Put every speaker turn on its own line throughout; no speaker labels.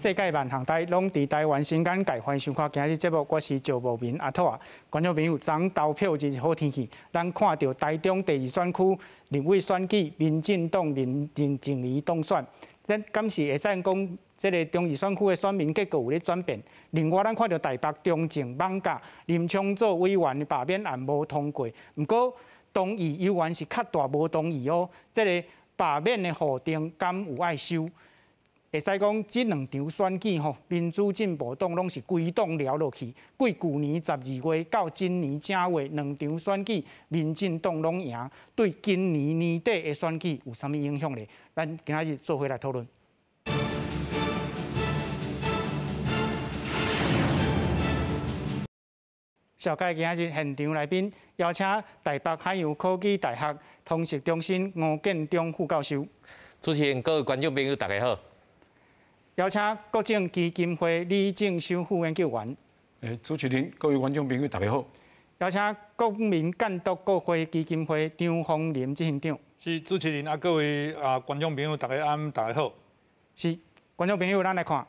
世界萬項台攏佇台灣新簡介，歡迎收看今日節目，我是趙無明阿兔仔。觀眾朋友，昨投票日是好天氣，咱看著台中第二選區立委選舉，民進黨林靜儀當選。咱敢是會使講，這个中二選區的選民結構有咧轉變？另外，咱看著台北中正艋舺林昶佐委員的罷免案無通過，毋過同意猶原是較大無同意哦。這个罷免的予定敢有愛收？會使講，這兩場選舉吼，民主進步黨攏是規黨撩落去。過舊年12月到今年正月兩場選舉，民進黨攏贏。對今年年底的選舉有啥物影響咧？咱今仔日做伙來討論。紹介今仔日現場來賓，邀請台北海洋科技大學通識中心吳建中副教授。
主持人、各位觀眾朋友，大家好。
邀請國政基金會李正修副研究員。
主持人、各位觀眾朋友，大家好。
邀請國民監督國會基金會張鳳林執行長。
是，主持人啊，各位啊觀眾朋友，大家暗，大家好。
是，觀眾朋友，咱來看，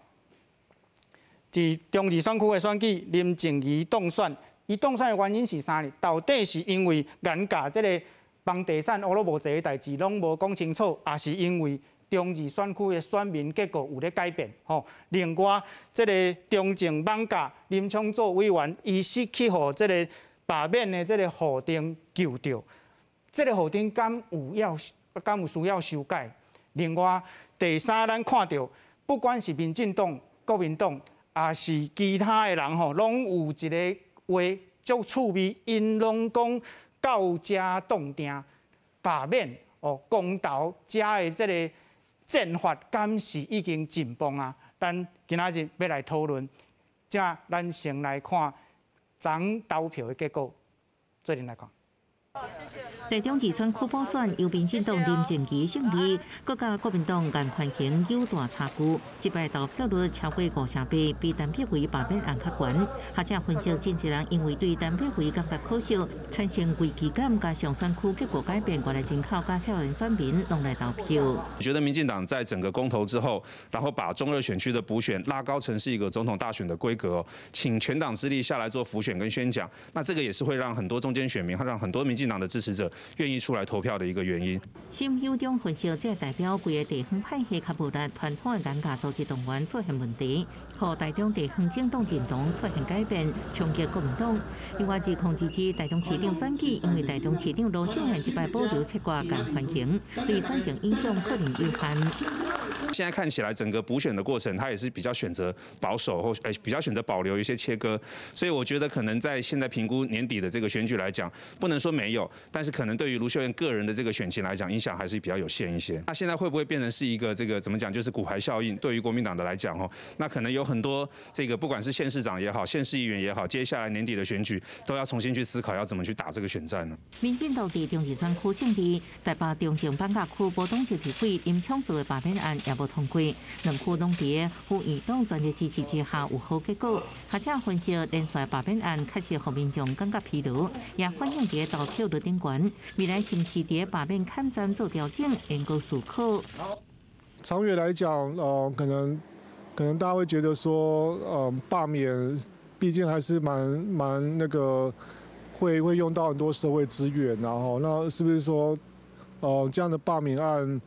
佇中二選區的選舉，林靜儀當選。伊當選的原因是啥呢？到底是因為顏價這个房地產烏魯無濟的代誌攏無講清楚，抑是因為中二選區的選民結構有咧改變？吼，另外，這个中正艋舺林昶佐委員，伊是去予這个罷免的這个予定救著，這个予定敢有要，敢有需要修改？另外，第三，咱看著，不管是民進黨、國民黨，抑是其他的人吼，攏有一个話足趣味，𪜶攏講到遮當定罷免哦，公投遮的這个戰法，敢是已經進步啊？咱今仔日欲來討論，這咱先來看昨投票的結果，做陣來看。
台中二選區補選由民進黨林靜儀勝利，閣佮國民黨顏寬恆有大差距。這擺投票率超過58%，比陳柏惟罷免案較懸。學者分析，真濟人因為對陳柏惟感覺可惜，產生危機感，加上選區結果改變，外來人口佮少年選民攏來投票。
我覺得民進黨在整個公投之後，然後把中二選區的補選拉高成是一個總統大選的規格，請全黨之力下來做輔選跟宣講，那這個也是會讓很多中間選民，會讓很多民進黨的支持者願意出來投票的一個原因。
沈秀中分析，這代表規個地方派系較無力，傳統的顏家組織動員出現問題，予台中地方政黨認同出現改變，衝擊國民黨。另外，2022台中市長選舉，因為台中市長盧秀燕這擺保留切割顏寬恆，對選情影響可能有限。
現在看起來，整個補選的過程，他也是比較選擇保守或比較選擇保留一些切割，所以我覺得可能在現在評估年底的這個選舉來講，不能說沒有，但是可能對於盧秀燕個人的這個選情來講，影響還是比較有限一些。那現在會不會變成是一個這個怎麼講，就是骨牌效應？對於國民黨的來講，哦，那可能有很多這個不管是縣市長也好，縣市議員也好，接下來年底的選舉都要重新去思考要怎麼去打這個選戰呢？
民進黨佇中二選區勝利，台北中正艋舺區無黨籍立委林昶佐的罷免案也無通過，兩區攏佇府院黨全力支持之下有好結果。學者分析，連續罷免案確實予民眾感覺疲勞，也反映佇投票率頂懸。未來是毋是佇罷免抗戰做調整，應該思考。
長遠來講，可能大家會覺得說，罷免畢竟還是蠻那個，會用到很多社會資源，然後那是不是說，這樣的罷免案，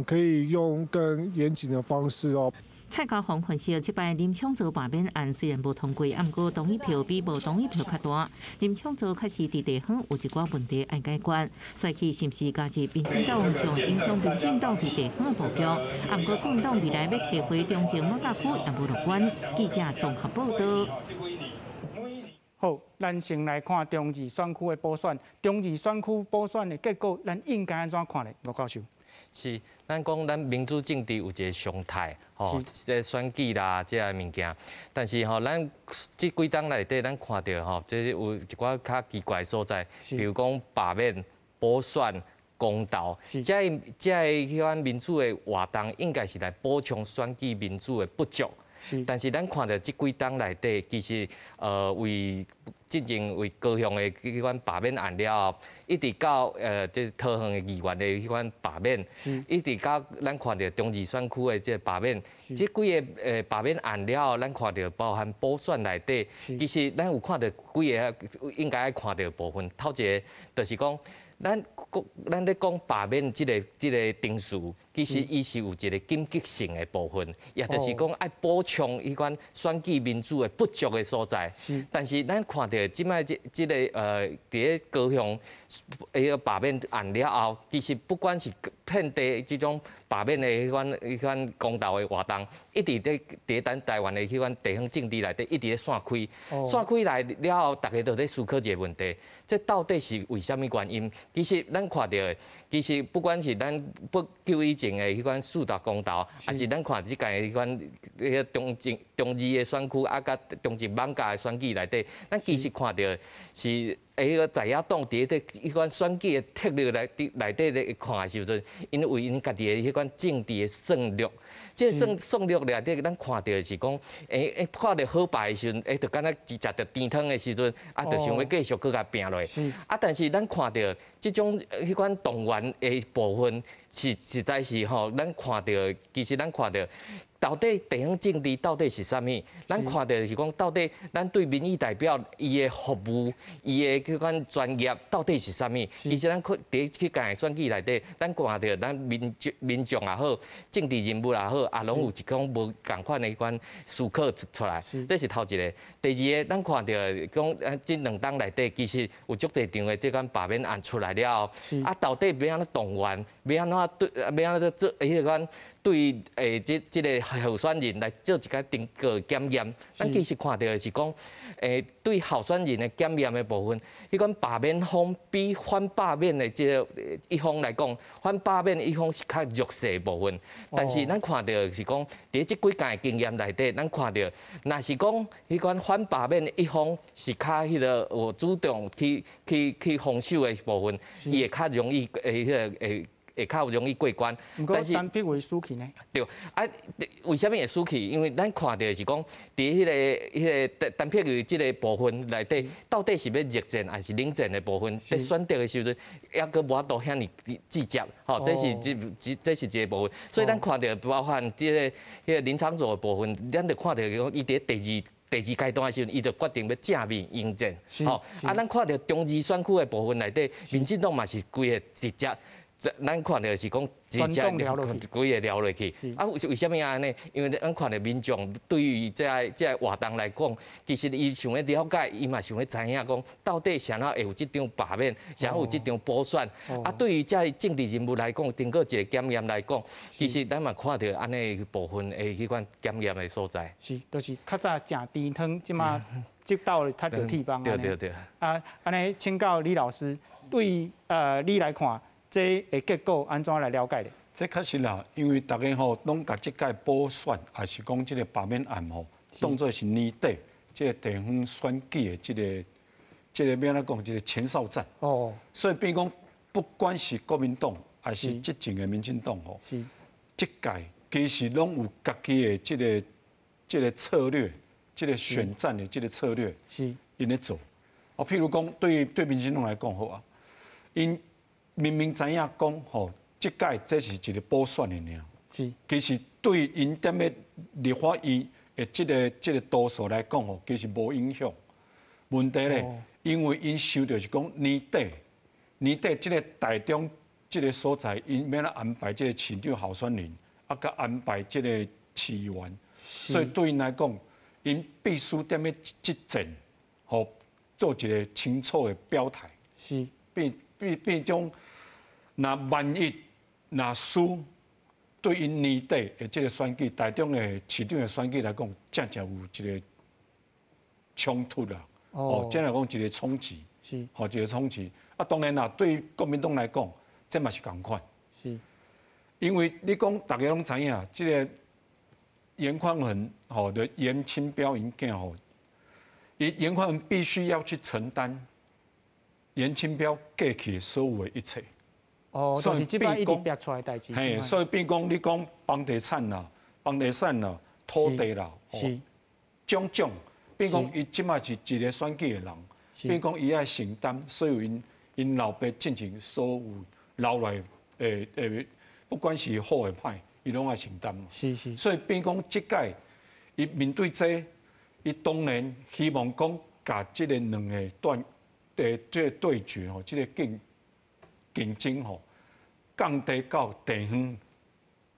可以用更嚴謹的方式哦。
蔡高鴻分析，這擺林昶佐罷免案雖然無通過，毋過同意票比無同意票較大。林昶佐確實佇地方有一寡問題愛解決，選舉是毋是加入民進黨，將影響民進黨佇地方的布局。毋過國民黨未來欲提回中正艋舺區也無樂觀。記者綜合報導。
好，咱先來看中二選區的補選。中二選區補選的結果，咱應該按怎看咧？吳教授。
是，咱講咱民主政治有一個常態，吼，這個選舉啦，這个物件。但是吼，咱這幾冬內底，咱看著吼，這有一寡較奇怪的所在，比如講罷免、補選、公投，這个這个彼款民主的活動，應該是來補充選舉民主的不足。但是咱看著這幾冬內底，其實為进前为高雄的彼款罢免案了后，一直到这桃园的议员的彼款罢免，一直到咱看著中二选区的这个罢免，这几个罢免案了后，咱看著包含补选内底，其实咱有看著几个应该爱看著的部分。头一个就是讲，咱讲咱咧讲罢免这个程序，其实伊是有一个紧急性的部分，也就是讲爱补充彼款选举民主的不足的所在。但是咱看著这摆这个伫咧高雄彼个罢免案了后，其实不管是遍地这种罢免的彼款公投的活动，一直伫咱台湾的彼款地方政治内底一直咧散开，散开来了后，大家都咧思考一个问题：这到底是为啥物原因？其实咱看著的，其实不管是咱不久以前的彼款四大公投，抑是咱看这届彼款彼个中正中二的选区，啊，佮中正艋舺的选举内底，咱其实看著是彼个在野党伫咧彼款选举的策略内底咧看的时阵，𪜶为𪜶家己的彼款政治的算略，这个算算略内底，咱看著是讲，看著好牌的时阵，就敢若食著甜汤的时阵，啊，就想欲继续阁共拼落。啊，但是咱看著这种彼款动员的部分，是实在是吼，咱看著，其实咱看著，到底地方政治到底是啥物？咱看著是讲，到底咱对民意代表伊的服务，伊的彼款专业到底是啥物？其实咱去伫去届选举内底，咱看著咱民众也好，政治人物也好，也拢有一种无仝款的彼款思考出来。这是头一个。第二个，咱看著讲，这两冬内底，其实有足济场的这款罢免案出来了后，啊，到底欲按怎动员，欲按怎对，欲按怎做彼款对这个候选人来做一个定个检验。咱其实看著的是讲，对候选人的检验的部分，彼款罢免方比反罢免的这个一方来讲，反罢免一方是较弱势的部分。但是咱看著是讲，伫这几届经验内底，咱看著，若是讲彼款反罢免的一方是较彼个有主动去防守的部分，伊会较容易彼个会较容易过关。
毋过陈柏惟输去呢？
对，啊，为啥物会输去？因为咱看著是讲，伫彼个陈柏惟这个部分内底，到底是欲热战抑是冷战的部分？伫选择的时阵，犹阁无法度遐尔直接，吼，这是一个部分。所以咱看著包含这个林昶佐的部分，咱就看著讲，伊伫第二阶段的时阵，伊就决定欲正面迎战，吼。啊，咱看著中二选区的部分内底，民进党嘛是规个直接。咱看著是讲直接规个撩落去，啊，为啥物按呢？因为咱看著民众对于这个活动来讲，其实伊想欲了解，伊嘛想欲知影讲，到底啥物会有这场罢免，啥有这场补选。啊，对于这政治人物来讲，经过一个检验来讲，其实咱嘛看著按呢部分的彼款检验的所在。
是，就是较早食甜汤，这马这道较著铁棒。
对对对。
啊，按呢，请教李老师，对你来看，这个结果按怎来了解咧？
这确实啦，因为大家吼拢共这届补选，抑是讲这个罢免案吼，当做是年底这个地方选举的这个欲按怎讲，这个前哨战。所以变讲，不管是国民党，抑是执政的民进党吼，这届其实拢有家己的这个策略，这个选战的这个策略，𪜶咧做。哦，譬如讲，对民进党来讲好啊，𪜶明明知影讲吼，这届这是一个补选的尔，其实对𪜶踮咧立法院的这个多数来讲吼，其实无影响。问题咧，因为𪜶想著是讲年底这个台中这个所在，𪜶欲按怎安排这个市长候选人，啊，佮安排这个市议员，所以对𪜶来讲，𪜶必须踮咧这战，吼，做一个清楚的表态。变种，若万一若输，对𪜶年底的这个选举，台中的市长的选举来讲，正正有一个冲突啦。哦，这来讲一个冲击。吼，一个冲击。啊，当然啦，对国民党来讲，这嘛是仝款。因为你讲大家拢知影，这个颜宽恒吼的颜清标𪜶囝吼，伊颜宽恒必须要去承担颜清标过去所有的一切。
哦，就是这摆一直逼出来代志。
嘿，所以变讲你讲房地产啦、房地产啦、土地啦，种种，变讲伊这马是一个选举的人。變講伊愛承擔所有𪜶𪜶老爸進前所有留來的，不管是好的歹，伊攏愛承擔。所以變講這屆伊面對這，伊當然希望講共這个兩个斷的這个對決吼，這个競爭吼，降低到地方。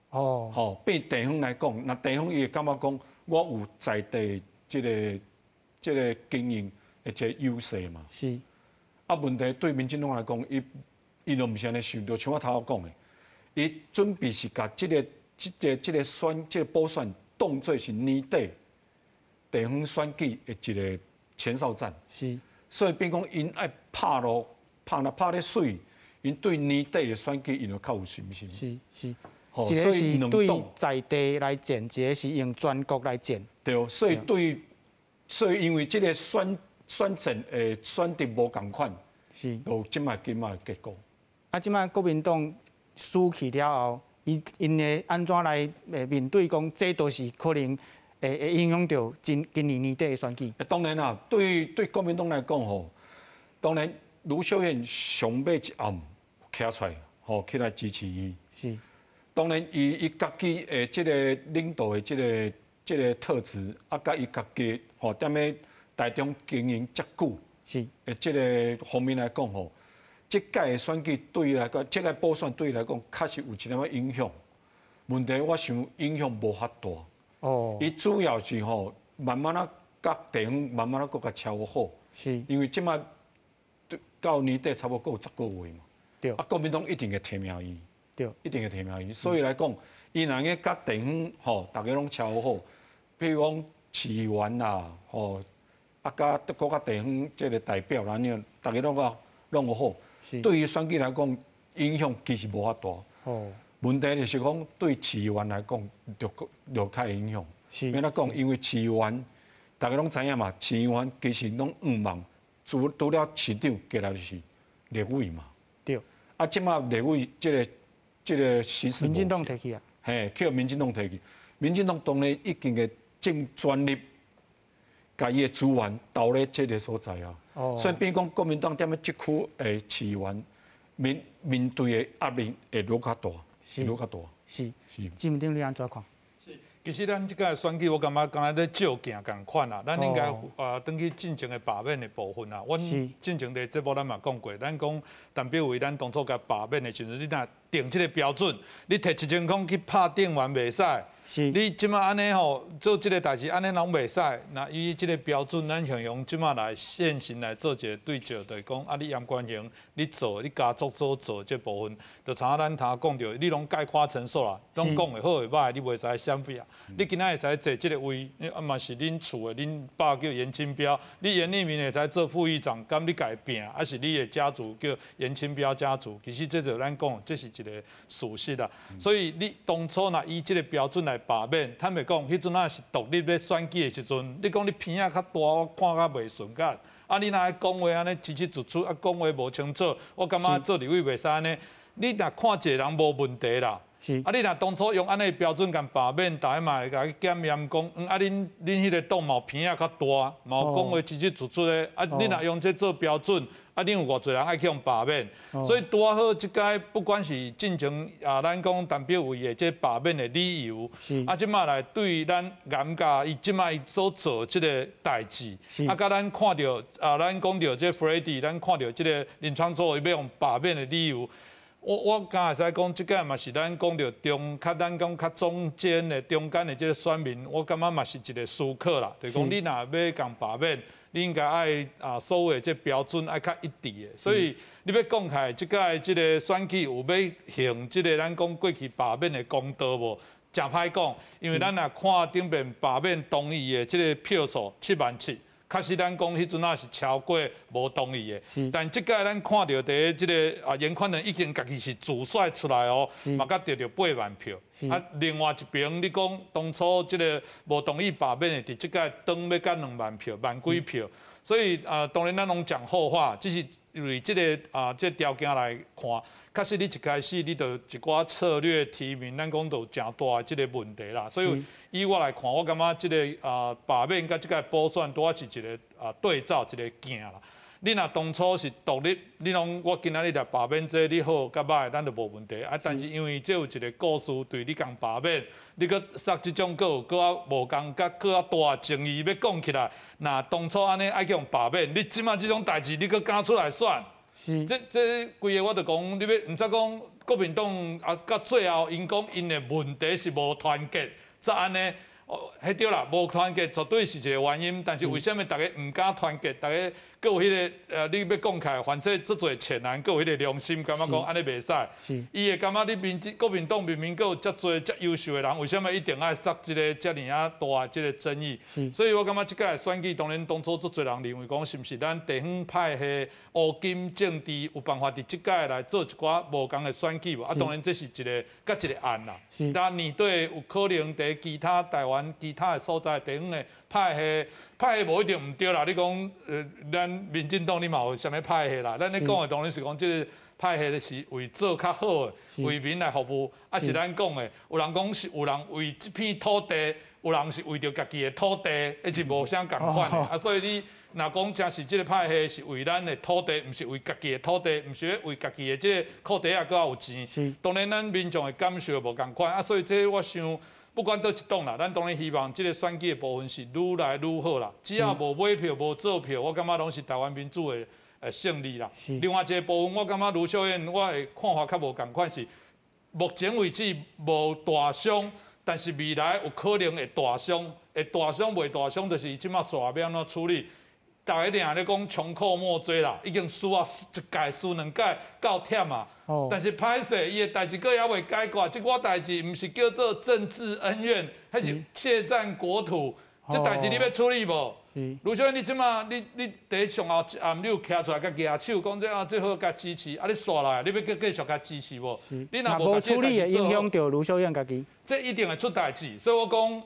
吼，變地方來講，若地方伊會感覺講，我有在地這个經營的這個優勢嘛。啊，問題對民進黨來講，伊就毋是按呢想，就像我頭仔講的，伊準備是共這個選這个補選當做是年底地方選舉的一個前哨戰。所以變講，𪜶愛拍落拍若拍咧媠，𪜶對年底的選舉，𪜶就較有信心。
一个是對在地來戰，一个是用全國來戰。
對，所以對，所以因為這个選戰的選擇無仝款，就這擺今擺的結果。
啊，這擺國民黨輸去了後，𪜶會按怎來面對？講這都是可能會影響著今年年底的選舉。
當然啦，對國民黨來講吼，當然盧秀燕上尾一暗徛出來，吼起來支持伊。當然，伊家己的這个領導的這个特質，啊，佮伊家己吼踮咧台中經營遮久，的這个方面來講吼，這屆的選舉對伊來講，這個補選對伊來講，確實有一點仔影響。問題我想影響無遐大。伊主要是吼，慢慢仔佮地方慢慢仔閣共調好。因為這擺到年底差不多閣有10個月嘛。啊，國民黨一定會提名伊。一定會提名伊，所以來講，伊若欲佮地方吼，逐家攏調好，比如講市議員啦，吼，啊，佮閣較地方這个代表啦，按呢，逐家攏較弄好，對於選舉來講，影響其實無遐大。問題就是講，對市議員來講，就較會影響。欲按怎講？因為市議員，逐家攏知影嘛，市議員其實攏向望，除了市長，過來就是立委嘛。啊，這擺立委這个實施，
民進黨提去啊？
嘿，去予民進黨提去。民進黨當然已經會盡全力，共伊的資源投咧這个所在啊。所以變講國民黨踮咧這區的市議員面對的壓力會愈較大，愈較大。
金明你按怎看？
其實咱這屆選舉，我感覺敢若咧照鏡仝款啦。咱應該啊，轉去進前的罷免的部分啦。阮進前佇節目咱嘛講過，咱講陳柏惟，咱當初共罷免的時陣，你若定這个標準，你提7000塊去拍電玩袂使。你這擺按呢吼做這个代誌，按呢攏袂使。若以這个標準，咱形容這擺來現行來做一个對照，就是講啊，你嚴寬恆，你做你家族所做這部分，就親咱頭講著，你攏概括承受啦，攏講的好的歹，你袂使閃避啊。你今仔會使坐這个位，啊嘛是恁厝的，恁爸叫顏清標，你顏莉敏會使做副議長，敢你家拚，還是你的家族叫顏清標家族？其實這就咱講，這是一個事實啦。所以你當初若以這个標準來罷免，坦白講，彼陣仔是獨立咧選舉的時陣，你講你鼻仔較大，我看較袂順眼。啊，你若愛講話按呢支支出出，啊講話無清楚，我感覺做立委袂使按呢。你若看一个人無問題啦。啊！你若當初用按呢標準共罷免，逐家嘛會共去檢驗講，啊，恁彼个黨嘛鼻仔較大，嘛有講話支支出出的，啊，你若用這做標準，啊，恁有偌濟人愛去予罷免？所以拄仔好，這屆不管是進前啊，咱講陳柏惟的這罷免的理由，啊，這擺來對咱顏家伊這擺伊所做這个代誌，啊，佮咱看著啊，咱講著這 Freddy，咱看著這个林昶佐伊欲予罷免的理由。我敢會使講，這個嘛是咱講著中，較咱講較中間的中間的這个選民，我感覺嘛是一个思考啦。就是講，你若欲共罷免，你應該愛啊，所有的這標準愛較一致的。所以你欲講起來，這屆這个選舉有欲行這个咱講過去罷免的公道無？誠歹講，因為咱若看頂面罷免同意的這个票數7萬7。確實，咱講彼陣仔是超過無同意的，但這屆咱看著佇這个啊，顏寬恆已經家己是自率出來哦，嘛閣得著8萬票。啊，另外一邊你講當初這个無同意罷免的，佇這屆當欲甲2萬票，萬幾票。所以啊，當然咱攏講後話，只是因為這个啊，這條件來看，確實你一開始你著一寡策略提名，咱講都有誠大的這个問題啦。所以以我來看，我感覺這个啊罷免佮這个補選，拄仔是一个啊對照一个鏡啦。你若当初是独立，你拢我今仔日来罢免这你好佮歹，咱就无问题。啊，但是因为这有一个故事对你共罢免，你阁杀这种阁有阁较无仝佮阁较大争议欲讲起来，若当初按呢爱去予罢免，你这马这种代志你阁敢出来选？这规个我就讲，你欲毋知讲国民党啊，到最后𪜶讲𪜶的问题是无团结，才按呢。哦，彼对啦，无团结绝对是一个原因，但是为啥物大家毋敢团结？大家阁有彼个你欲讲起来，反正足济浅难，阁有彼个良心，感觉讲按呢袂使。伊会感觉你民进国民党明明阁有遮济遮优秀的人，为啥物一定爱杀这个遮尔仔大的这个争议？所以我感觉这届选举，当然当初足济人认为讲，是毋是咱地方派系乌金政治有办法伫这届来做一寡无仝的选举无？啊，当然这是一个佮一个案啦。那年底有可能伫其他台湾其他的所在地方的派系，派系无一定毋对啦。你讲咱民进党你嘛有啥物派系啦？咱咧讲的当然是讲这个派系是为做较好的，为民来服务，啊是咱讲的，有人讲是有人为这片土地，有人是为著家己的土地，彼是无啥仝款的。啊，所以你若讲真是这个派系是为咱的土地，毋是为家己的土地，毋是为家己的这个裤袋仔阁较有钱。当然咱民众的感受无仝款，啊，所以这我想。不管佗一党啦，咱当然希望这个选举的部分是愈来愈好啦。只要无买票、无做票，我感觉拢是台湾民主的胜利啦。另外一个部分，我感觉卢秀燕我的看法较无仝款是，目前为止无大伤，但是未来有可能会大伤，会大伤袂大伤，就是伊这马煞欲按怎处理。大家定咧讲穷寇莫追啦，已经输啊一届输两届够忝啊。但是歹势，伊的代志阁犹未解决，这寡代志毋是叫做政治恩怨，彼是窃占国土。这代志你欲处理无？卢秀燕，你这马你伫上后一暗，你有徛出来共举手，讲这啊最好共支持，啊你煞来，你欲阁继续共支持无？你若
无处理，会影响著卢秀燕家己。
这一定会出代志，所以我讲。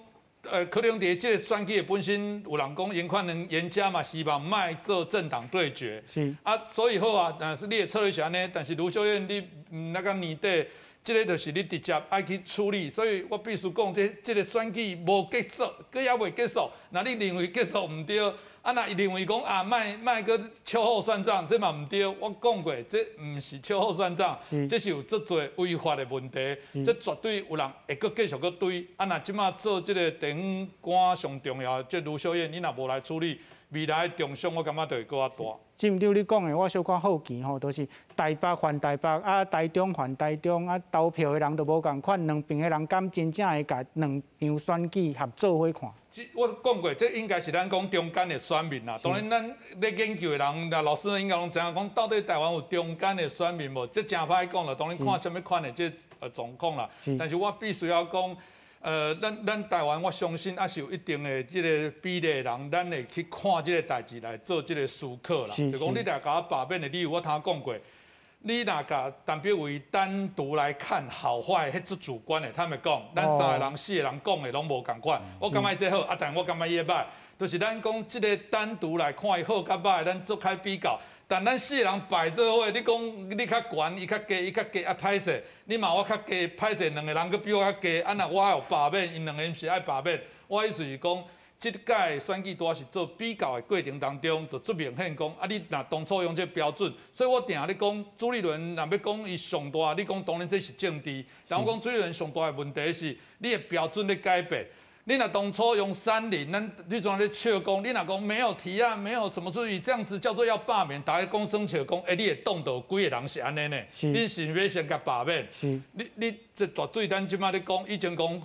可能伫这个选举的本身，有人讲颜宽恒颜家嘛，希望莫做政党对决。啊，所以好啊，但是你的策略是按呢，但是卢秀燕你那个年底，这个就是你直接爱去处理，所以我必须讲，这个选举无结束，阁犹未结束。若你认为结束毋对，啊，若认为讲啊，莫莫阁秋后算账，这嘛毋对。我讲过，这毋是秋后算账，这是有足济违法的问题，这绝对有人会阁继续阁追。啊，若这马做这个地方官上重要，这卢秀燕，你若无来处理，未来重伤我感觉就会阁较大。
针对你讲的，我小可好奇吼，就是台北犯台北，啊台中犯台中，啊投票的人都无仝款，两边的人敢真正会共两场选举合做伙看？
这我讲过，这应该是咱讲中间的选民啦。当然，咱咧研究的人，老师应该拢知影，讲到底台湾有中间的选民无？这真歹讲啦。当然看啥物款的这状况啦。但是我必须要讲，咱台湾，我相信也是有一定的这个比例的人，咱会去看这个代志来做这个思考啦。就讲你若共我罢免的理由，我头讲过。你若共陈柏惟单独来看好坏，彼足主观的。坦白讲，咱三个人、四个人讲的拢无仝款。我感觉这好，啊，但我感觉伊歹。就是咱讲这个单独来看伊好佮歹，咱做开比较。但咱四个人摆做伙，你讲你较悬，伊较低，伊较低啊歹势。你嘛我较低，歹势，两个人阁比我较低，啊若我有罢免，𪜶两个毋是爱罢免。我意思是讲，这届选举拄仔是做比较的过程当中，就足明显讲，啊，你若当初用这个标准，所以我定咧讲朱立伦若欲讲伊上大，你讲当然这是政治，但我讲朱立伦上大的问题是，你的标准咧改变。你若当初用三菱，咱你怎咧笑讲？你若讲没有提案，没有什么注意，这样子叫做要罢免，大家讲耍笑讲，欸，你会挡著几个人是按呢呢？你是欲先共罢免？你这绝对咱这马咧讲，以前讲。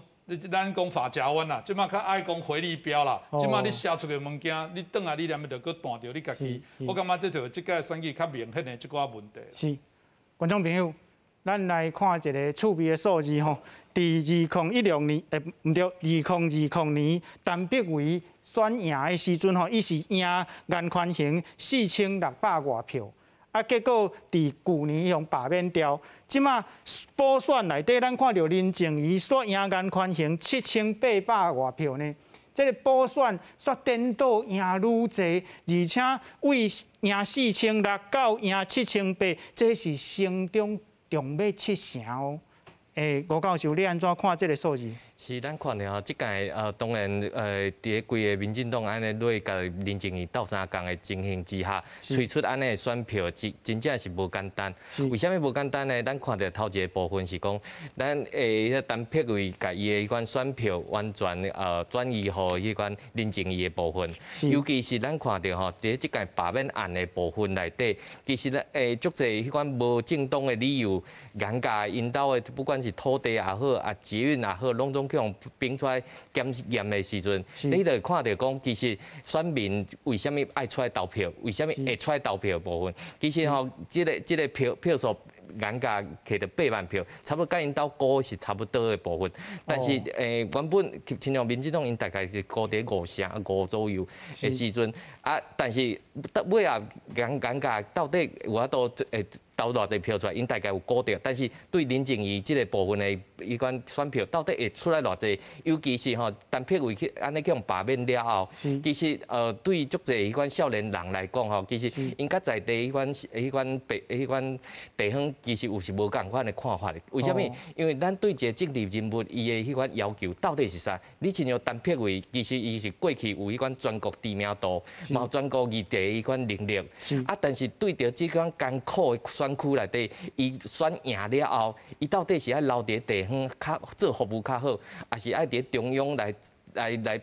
咱讲发夹弯啦，这马较爱讲回力镖啦。这马你射出去物件，你转来你连咪就阁弹著你家己。我感觉这就是这届选举较明显的这寡问题。
是，观众朋友，咱来看一个趣味的数字吼。伫2016年，毋对，2020年陈柏惟选赢的时阵吼，伊是赢颜宽恒4600外票。啊，结果伫旧年予罢免掉。这马补选内底，咱看著林静仪煞赢颜宽恒7800外票呢。这个补选煞颠倒赢愈济，而且为赢4600到赢7800，这是成长重欲七成哦。吴教授，你按怎看这个数字？
是咱看著吼，這屆當然佇咧規个民進黨按呢落共林靜儀鬥相共的情形之下，催出按呢的選票，真真正是無簡單。為啥物無簡單呢？咱看著頭一个部分是講，咱彼陳柏惟共伊的彼款選票完全轉移予彼款林靜儀的部分，尤其是咱看著吼，佇咧這屆罷免案的部分內底，其實咧足濟彼款無正當的理由，顏共𪜶兜的，不管是土地也好，啊捷運也好，攏總去予反出來檢驗的時陣，你就會看著講，其實選民為啥物愛出來投票，為啥物會出來投票的部分，其實吼，這個票票數顏共摕著8萬票，差不多佮𪜶兜估是差不多的部分。但是原本親像民進黨𪜶大概是估佇5成5左右的時陣，啊，但是到尾仔顏顏共到底有法度會投偌濟票出來，𪜶大概有估著，但是對林靜儀這個部分的彼款選票到底會出來偌濟，尤其是吼陳柏惟去按呢去予罷免了後，其實對足濟彼款少年人來講吼，其實𪜶佮在地彼款彼款地彼款地方其實有是無仝款的看法的。為啥物？因為咱對一個政治人物伊的彼款要求到底是啥？你親像陳柏惟，其實伊是過去有彼款全國知名度，嘛有全國議題彼款能力。啊，但是對著這款艱苦的選區內底，伊選贏了後，伊到底是愛留佇地方較做服務較好，抑是愛佇中央來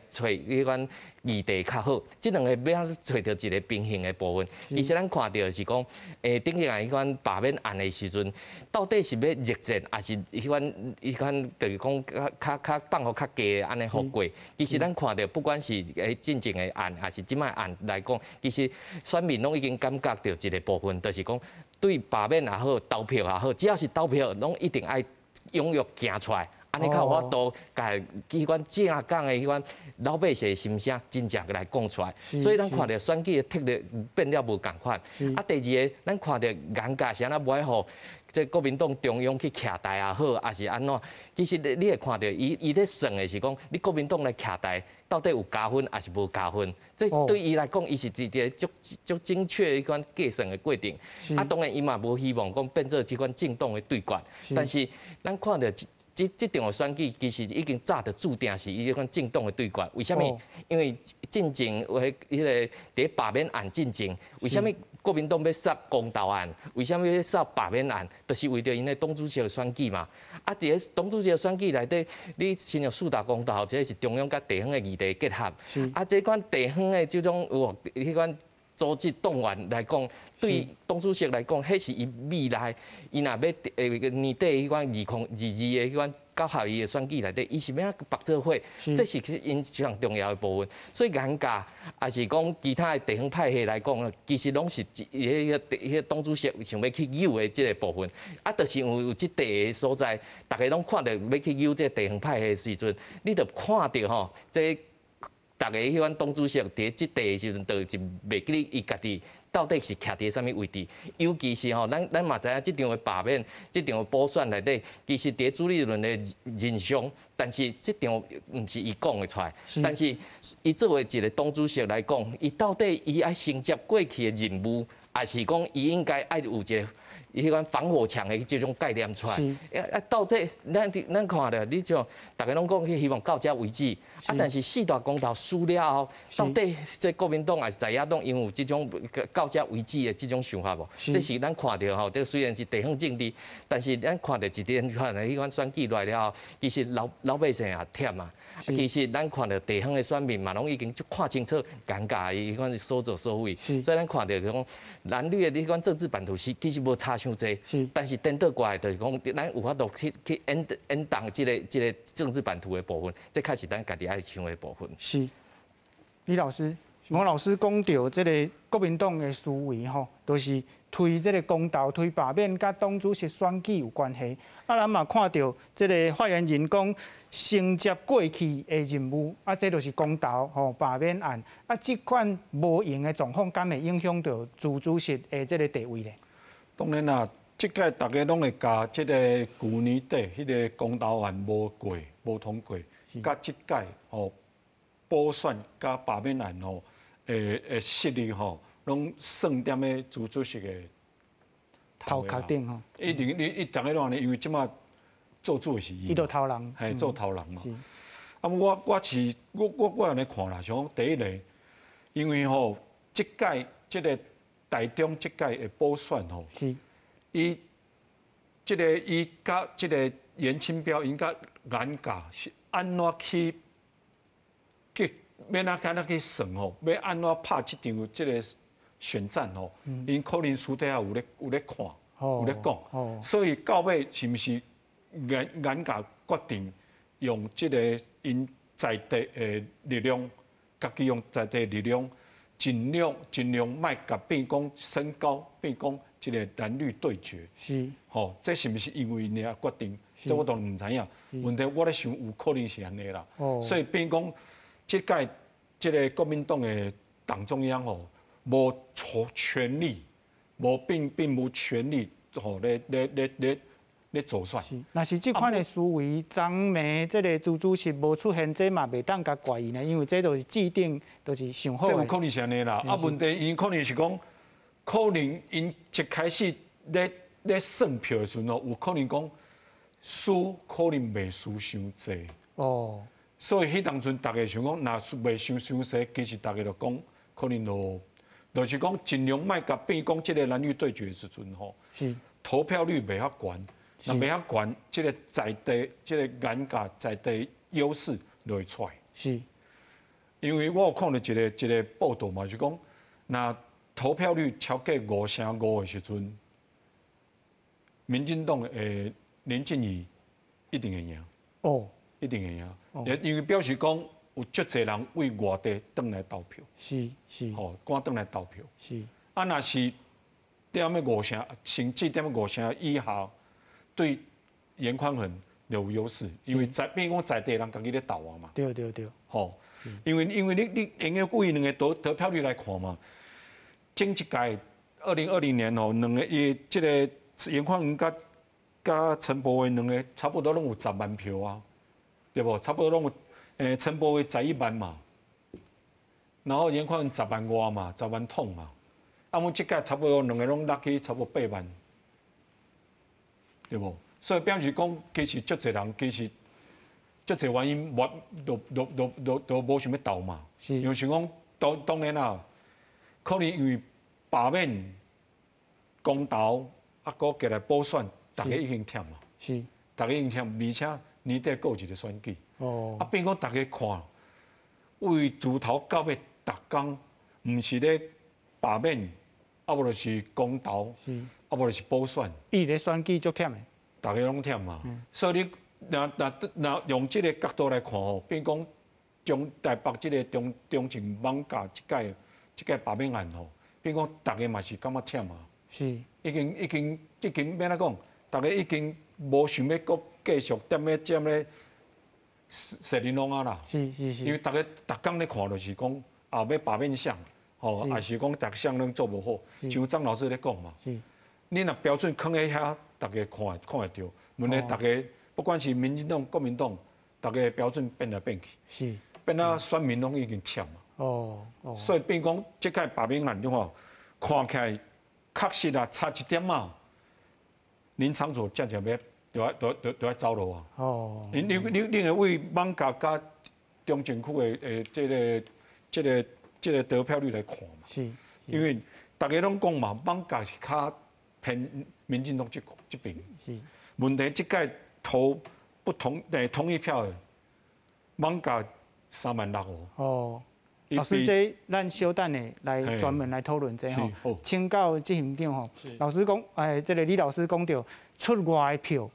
揣彼款議題較好？這兩个欲按怎揣著一個平衡的部分。其實咱看著是講，頂一個彼款罷免案的時陣，到底是欲熱戰，抑是彼款就是講較較較放予較低的按呢予過？其實咱看著，不管是進前的案，抑是這擺案來講，其實選民攏已經感覺著一個部分，就是講對罷免也好，投票也好，只要是投票，攏一定愛踴躍行出來。按呢較有法度，共彼款正港的彼款老百姓的心聲真正來講出來。所以咱看著選舉的策略變了無仝款。啊，第二个，咱看著顏共是按怎無愛予這國民黨中央去徛台也好，抑是按怎？其實你會看著伊伊咧算的是講，你國民黨來徛台到底有加分抑是無加分？這對伊來講，伊是一個足足精確的彼款計算的過程。啊，當然伊嘛無希望講變做這款政黨的對決。但是咱看著這場的選舉其實已經早就注定是彼款政黨的對決。為啥物？因為進前有彼個佇罷免案進前，為啥物國民黨欲殺公投案？為啥物欲殺罷免案？就是為著𪜶的黨主席的選舉嘛。啊，佇咧黨主席的選舉內底，你親像四大公投，這是中央佮地方的議題結合。啊，這款地方的這種有彼款組織動員來講，對黨主席來講，彼是伊未來，伊若欲年底彼款2022的彼款九合一的選舉內底，伊是欲按怎縛做伙，這是𪜶上重要的部分。所以顏共，抑是講其他的地方派系來講，其實攏是彼个彼个黨主席想欲去扭的這个部分。啊，就是因為有這塊的所在，逐家攏看著欲去扭這个地方派系的時陣，你就看著吼，這逐家彼款黨主席佇這塊的時陣，就袂記得伊家己到底是徛佇啥物位置。尤其是吼，咱嘛知影這場的罷免、這場的補選內底，其實佇朱立倫的任上，但是這場毋是伊講會出來。但是伊作為一個黨主席來講，伊到底伊愛承接過去的任務，抑是講伊應該愛有一個彼款防火牆的這種概念出來？啊，到這咱咱看著，你像逐家攏講希望到這為止，啊，但是四大公投輸了後，到底這國民黨抑是在野黨，𪜶有這種到這為止的這種想法無？這是咱看著吼，這雖然是地方政治，但是咱看著一連串的彼款選舉來了後，其實老老百姓也忝啊。其實咱看著地方的選民嘛，攏已經足看清楚，顏共伊彼款所作所為。所以咱看著講藍綠的彼款政治版圖是其實無差傷濟，但是顛倒過來就是講，咱有法度去去演演動這个這个政治版圖的部分，這確實咱家己愛想的部分。
是，李老師，吳老師講著這个國民黨的思維吼，就是推這个公投、推罷免，佮黨主席選舉有關係。啊，咱嘛看著這个發言人講承接過去的任務，啊，這就是公投吼罷免案。啊，這款無閒的狀況，敢會影響著朱主席的這个地位咧？
當然啦，這屆逐家攏會共這个舊年底彼个公投案無過、無通過，佮這屆吼補選佮罷免案吼，會失利吼，攏算踮咧朱主席的
頭殼頂吼。
一定你伊逐家攏按呢，因為這馬做主的是伊。
伊就头人。
嘿，做头人嘛。啊，我我是我我我按呢看啦，像第一个，因为吼，这届这个台中这届的补选吼，伊这个伊佮这个颜清标𪜶佮颜家是按怎去计，欲按怎去算吼，欲按怎拍这场这个选战吼，𪜶可能私底下有咧看，有咧讲，所以到尾是毋是颜颜家决定用这个𪜶在地的力量，家己用在地的力量，尽量尽量莫共变讲升高，变讲这个蓝绿对决。吼，这是毋是因为𪜶决定？这我当然毋知影。问题我咧想有可能是按呢啦。所以变讲，这届这个国民党的党中央吼，无全力，无并并无权力吼咧咧咧咧咧做选。
是，若是这款的思维，张梅这个朱主席无出现，这嘛袂当共怪伊呢，因为这都是制定，都是想好。
这有可能是按呢啦。啊，问题𪜶可能是讲，可能𪜶一开始咧咧算票的时阵吼，有可能讲输，可能袂输伤济。所以彼当阵大家想讲，若输袂输伤济，其实大家就讲，可能就是讲尽量莫共变讲这个蓝绿对决的时阵吼，投票率袂遐悬，若袂遐悬，这个在地这个颜家在地优势就会出来。因为我有看到一个报道嘛，就讲，若投票率超过5成5的时阵，民进党的林静仪一定会赢。一定会赢。因为表示讲有足济人为外地转来投票。吼，赶转来投票。啊，若是踮咧五成，甚至踮咧五成以下，对颜宽恒有优势，因为在变讲在地人家己咧投啊嘛。吼，因为你用个故意两个得票率来看嘛，前一届2020年吼，两个伊这个颜宽恒佮陈柏惟两个差不多拢有10万票啊，对无？差不多拢有，陈柏惟11万嘛，然后颜宽恒10万外嘛，10万桶嘛，啊，阮这届差不多两个拢落去差不多8万，对无？所以表示讲，其实足济人其实足济原因，无都都都都都无想欲投嘛。因为想讲，当当然啦，可能因为罢免、公投，啊，阁过来补选，大家已经忝嘛。大家已经忝，而且年底阁有一个选举。啊，变讲大家看，为自头到尾，逐工毋是咧罢免，啊无就是公投，啊无就是补选。
伊咧选举足忝的。
大家拢忝嘛，所以你若若若用这个角度来看吼，变讲中台北这个中中正艋舺这届罢免案吼，变讲大家嘛是感觉忝啊。已经已经已经欲按怎讲，大家已经无想欲阁继续踮咧踮咧踅玲珑啊啦。因为大家逐工咧看就是讲啊，欲罢免啥，吼，抑是讲逐项拢做无好，像张老师咧讲嘛。你若标准囥佇遐，大家看看会著。问题大家不管是民进党、国民党，大家标准变来变去，变啊选民拢已经忝啊。所以变讲这届罢免案你看，看起来确实啊差一点仔，林昶佐正正欲就爱就就就爱走落啊。你你你你会为艋舺佮中正区的这个得票率来看嘛？因为大家拢讲嘛，艋舺是较偏民进党这这边。问题这届投不同同意票的，艋舺3万6哦。
老师，这咱小等下来专门来讨论这吼。请教执行长吼，老师讲，哎，这个李老师讲著出外的票，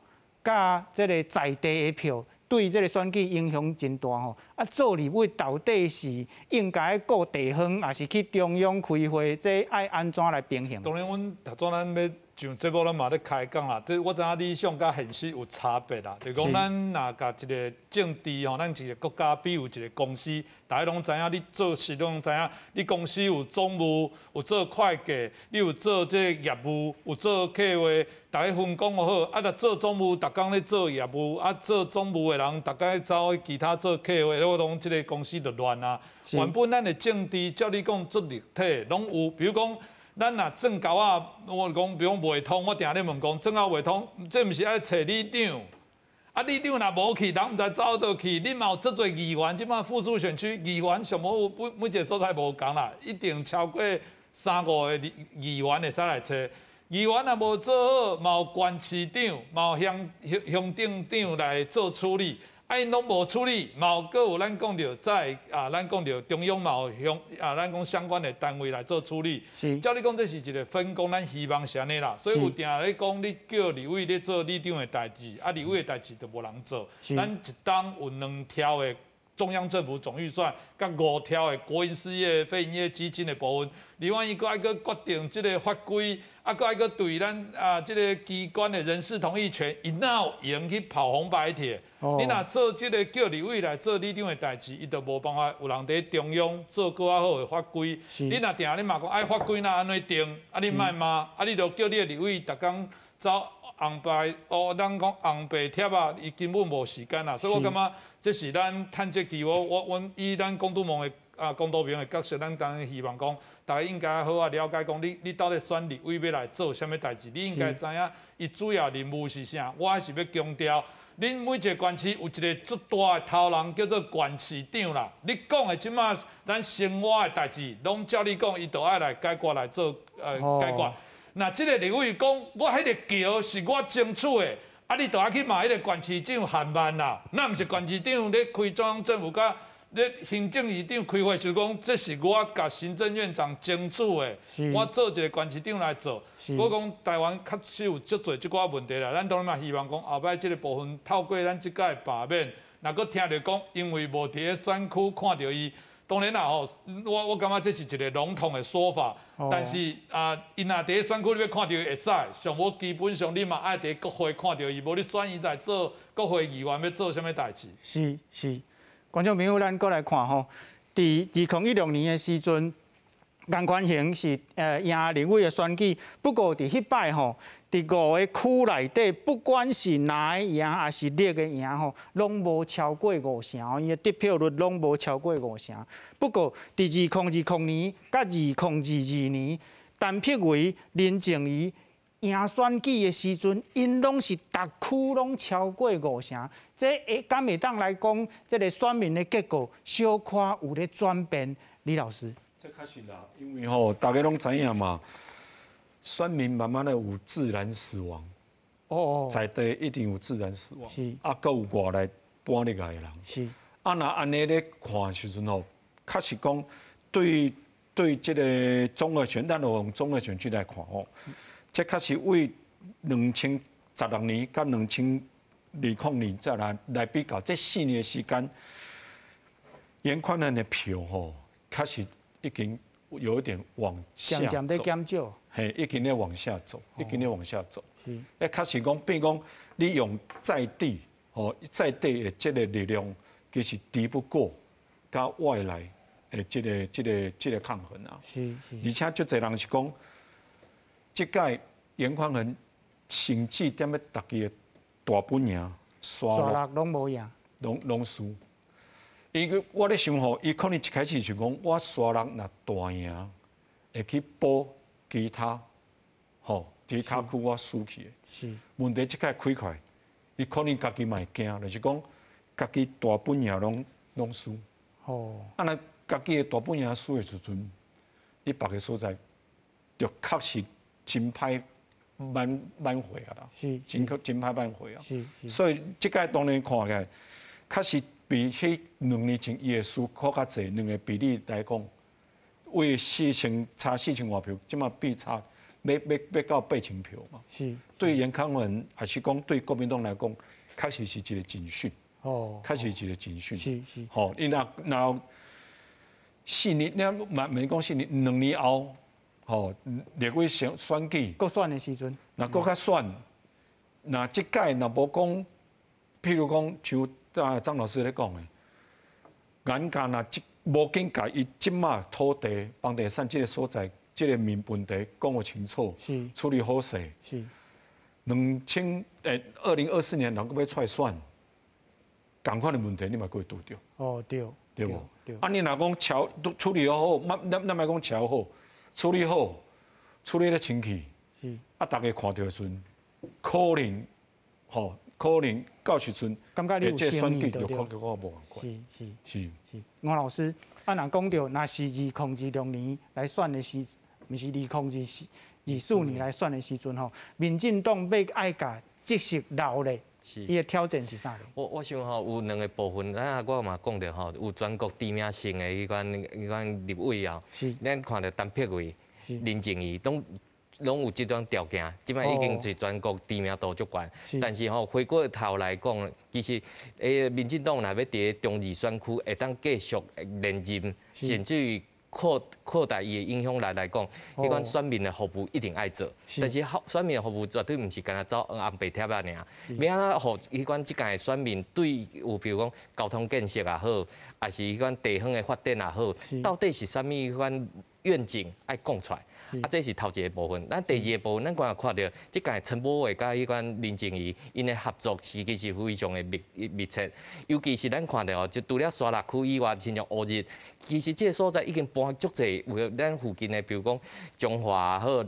佮这个在地的票，对这个选举影响真大吼。啊，做立委到底是应该顾地方，抑是去中央开会？这爱按怎来平衡？
当然，阮头拄咱欲上节目，咱嘛咧开讲啦。这我知影理想佮现实有差别啦。就讲咱若共一个政治吼，咱一个国家比喻一个公司，大家拢知影，你做事拢知影，你公司有总务，有做会计，你有做这个业务，有做客户，大家分工好。啊，若做总务，逐工咧做业务，啊，做总务的人，逐工走去其他做客户，我讲这个公司就乱啊。原本咱的政治，照你讲足立体，拢有，比如讲。咱若转交仔，我讲，比如讲袂通，我定咧问讲，转交袂通，这毋是爱揣里长，啊，里长若无去，人毋知走佗去。你嘛有足济议员，这马复数选区议员上无每每一个所在无仝啦，一定超过三五个议员会使来揣。议员若无做好，嘛有县市长，嘛有乡乡镇长来做处理。啊，𪜶拢无处理，嘛有阁有咱讲著在啊，咱讲著中央嘛有乡啊，咱讲相关的单位来做处理。照你讲，这是一个分工，咱希望是按呢啦。所以有定咧讲，你叫立委咧做里长的代志，啊，立委的代志就无人做。咱一冬有两兆的中央政府总预算，佮5兆的国营事业非营业基金的部分，另外伊阁爱阁决定这个法规，啊，阁爱阁对咱啊这个机关的人事同意权，伊哪有闲去跑红白帖？你若做这个叫立委来做里长的代志，伊就无办法有人伫中央做阁较好的法规。你若定你嘛讲爱法规若按怎定，啊你莫骂，啊你就叫你的立委逐工走红白哦，咱讲红白帖啊，伊根本无时间啦，所以我感觉这是咱趁这机会，我阮以咱公督盟的啊公督盟的角色，咱当然希望讲，大家应该好好了解讲，你到底选立委欲来做啥物代志，你应该知影伊主要任务是啥。我还是欲强调，恁每一个县市有一个足大的头人叫做县市长啦。你讲的这马咱生活的代志，拢照你讲，伊就爱来解决来做解决。若这个立委讲，我彼个桥是我争取的，啊，你就爱去骂彼个县市长喊慢啦。那毋是县市长咧开中央政府佮咧行政院长开会，就讲这是我共行政院长争取的，我做一个县市长来做。我讲台湾确实有足济这寡问题啦，咱当然嘛希望讲后摆这个部分透过咱这届罢免，若阁听著讲，因为无伫咧选区看著伊。当然啦吼，我感觉这是一个笼统的说法，但是啊，伊若伫咧选区你欲看著伊会使，上无基本上你嘛爱伫国会看著伊，无你选伊来做国会议员欲做啥物代志？
是是，观众朋友，咱阁来看吼，伫2016年的时阵，颜宽恒是赢立委的选举，不过伫彼摆吼，伫五个区内底，不管是蓝的赢抑是绿的赢吼，拢无超过五成，伊的得票率拢无超过五成。不过伫2020年佮2022年，陈柏惟、林静仪赢选举的时阵，𪜶拢是逐区拢超过五成。这会敢会当来讲，这个选民的结果小可有咧转变。李老师，
这确实啦，因为吼，大家拢知影嘛。选民慢慢的有自然死亡，在地一定有自然死亡，啊，阁有外来搬入来的人，啊，若按呢咧看时阵吼，确实讲对对这个综合选，咱用综合选区来看吼，这确实为2016年佮2020年再来来比较，这4年的时间，颜宽恒的票吼，确实已经有一点往下走。
减少。
嘿，已经咧往下走，已经咧往下走。欸，确实讲，变讲你用在地，吼，在地的这个力量，其实敌不过佮外来的这个抗衡啊。而且足济人是讲，这届颜宽恒甚至踮咧家己的大本营沙
鹿拢无赢，
拢输。因为我咧想吼，伊可能一开始就讲，我沙鹿若大赢，会去补其他，吼，其他区我输去的。问题这届开快，伊可能家己嘛会惊，就是讲家己大本营拢输。啊，若家己的大本营输的时阵，你别个所在就确实真歹挽挽回啊啦。真真歹挽回啊。所以这届当然看起来，确实比彼2年前伊会输阁较济，两个比例来讲。为4000差4000外票，这马比差欲到8000票嘛。对颜宽恒，还是讲对国民党来讲，确实是一个警讯。确实是一个警讯。吼，伊若若四年，你嘛毋是讲四年，2年后，吼，立委选选举，
阁选的时阵，
若阁较选，若这届若无讲，譬如讲像啊张老师咧讲的，颜家若这无紧共伊这马土地、房地产这个所在，这个民问题讲予清楚，处理好势。2024年人阁欲出来选，仝款的问题你嘛阁会拄著。
对。
对无？啊，你若讲桥都处理好，咱莫讲桥好，处理好，处理得清气。啊，大家看著的时阵，可能，吼，可能到時陣，
感覺你有
選舉就可能我無仝
款。是是是是，吳老師，啊，若講著，若是2026年來選的時，毋是2024、24年來選的時陣吼，民進黨欲愛共積息留咧，伊的挑戰是啥？
我想吼有兩个部分，咱啊我嘛講著吼，有全國知名性的彼款立委啊，咱看著陳柏惟、林靜儀攏有這種條件，這擺已經是全國知名度足懸。但是吼，回過頭來講，其實民進黨若欲佇咧中二選區會當繼續連任，甚至於擴大伊的影響力來講，彼款選民的服務一定愛做。但是選民的服務絕對毋是干焦走紅白帖仔爾。欲按怎予彼款這屆的選民對有比如講交通建設也好，抑是彼款地方的發展也好，到底是啥物款願景愛講出來？啊，這是頭一個部分。咱第二個部分，咱剛才看著，這屆陳柏惟佮彼款林靜儀，𪜶的合作是其實非常的密切。尤其是咱看著哦，就除了沙鹿區以外，親像烏日，其實這个所在已經搬足濟有咱附近的，比如講彰化也好，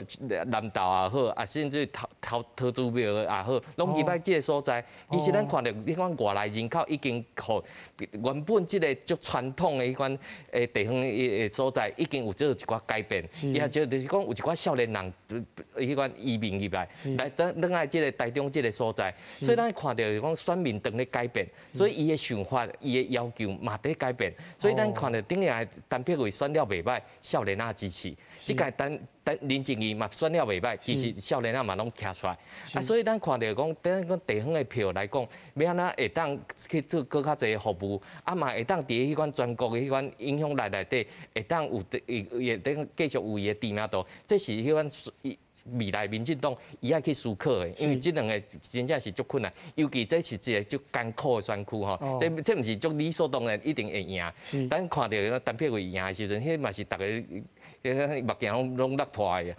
南投也好，啊，甚至桃竹苗也好，攏入來這个所在。其實咱看著，彼款外來人口已經予原本這个足傳統的彼款地方的所在，已經有做一寡改變。也就是講有一寡少年人，彼款移民入來，來轉來這个台中這个所在，所以咱看著講選民當咧改變，所以伊的想法、伊的要求嘛佇改變，所以咱看著頂下陳柏惟選了袂䆀，少年仔支持，這屆陳林靜儀嘛選了袂䆀，其實少年仔嘛攏徛出來，啊，所以咱看著講，等講地方的票來講，欲按怎會當去做閣較濟服務，啊嘛會當佇彼款全國的彼款影響力內底，會當有伊會當繼續有伊的知名度，這是彼款未來民進黨伊愛去思考的，因為這兩个真正是足困難，尤其這是一个足艱苦的選區吼，這毋是足理所當然一定會贏。咱看著陳柏惟贏的時陣，彼嘛是逐个目鏡攏落破的。